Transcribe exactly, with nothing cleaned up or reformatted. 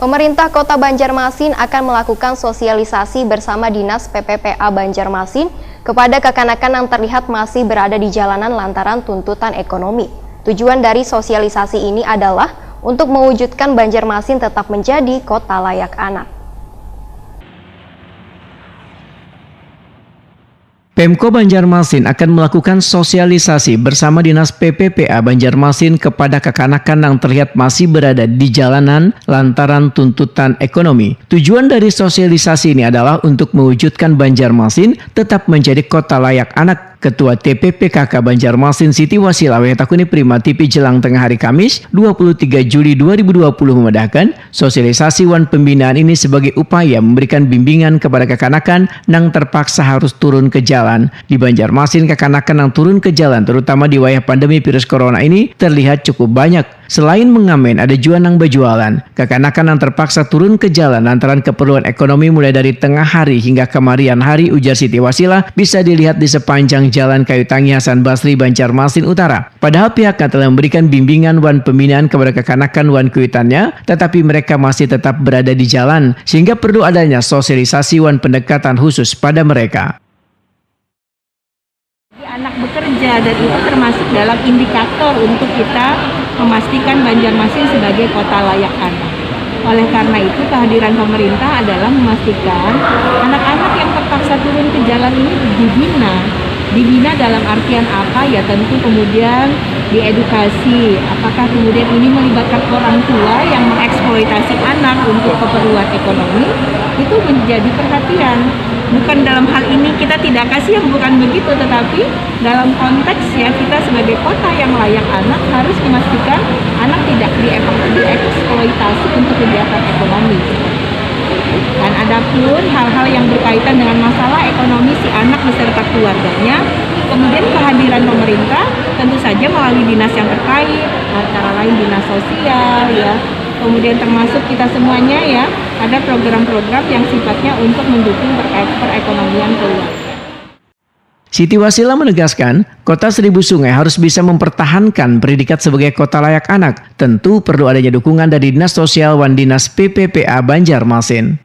Pemerintah Kota Banjarmasin akan melakukan sosialisasi bersama Dinas P P P A Banjarmasin kepada kekanakan yang terlihat masih berada di jalanan lantaran tuntutan ekonomi. Tujuan dari sosialisasi ini adalah untuk mewujudkan Banjarmasin tetap menjadi kota layak anak. Pemko Banjarmasin akan melakukan sosialisasi bersama Dinas P P P A Banjarmasin kepada kekanakan yang terlihat masih berada di jalanan lantaran tuntutan ekonomi. Tujuan dari sosialisasi ini adalah untuk mewujudkan Banjarmasin tetap menjadi kota layak anak. Ketua T P P K K Banjarmasin Siti Wasila Wayah Takuni Prima T V Jelang Tengah Hari Kamis, dua puluh tiga Juli dua ribu dua puluh memedahkan, sosialisasi wan pembinaan ini sebagai upaya memberikan bimbingan kepada kekanakan nang terpaksa harus turun ke jalan. Di Banjarmasin, kekanakan nang turun ke jalan, terutama di wayah pandemi virus corona ini, terlihat cukup banyak. Selain mengamen, ada jua nang bajualan. Kekanakan nang terpaksa turun ke jalan lantaran keperluan ekonomi mulai dari tengah hari hingga kemarian hari, ujar Siti Wasila, bisa dilihat di sepanjang Jalan Kayu Tangi Hasan Basri, Banjarmasin Utara. Padahal pihaknya telah memberikan bimbingan wan pembinaan kepada kekanakan wan kuitannya, tetapi mereka masih tetap berada di jalan, sehingga perlu adanya sosialisasi wan pendekatan khusus pada mereka. Anak bekerja, dan itu termasuk dalam indikator untuk kita memastikan Banjarmasin sebagai kota layak anak. Oleh karena itu, kehadiran pemerintah adalah memastikan anak-anak yang terpaksa turun ke jalan ini dibina. Dibina dalam artian apa? Ya, tentu kemudian diedukasi. Apakah kemudian ini melibatkan orang tua yang mengeksploitasi anak untuk keperluan ekonomi? Itu menjadi perhatian. Bukan dalam hal ini kita tidak kasihan, bukan begitu, tetapi dalam konteks, ya, kita sebagai kota yang layak anak harus memastikan anak tidak dieksploitasi untuk kegiatan ekonomi. Dan adapun hal-hal yang berkaitan dengan masalah ekonomi si anak beserta keluarganya, kemudian kehadiran pemerintah tentu saja melalui dinas yang terkait, antara lain dinas sosial, ya, kemudian termasuk kita semuanya, ya, ada program-program yang sifatnya untuk mendukung perekonomian keluarga. Siti Wasila menegaskan, Kota Seribu Sungai harus bisa mempertahankan predikat sebagai kota layak anak. Tentu perlu adanya dukungan dari Dinas Sosial wan Dinas P P P A Banjarmasin.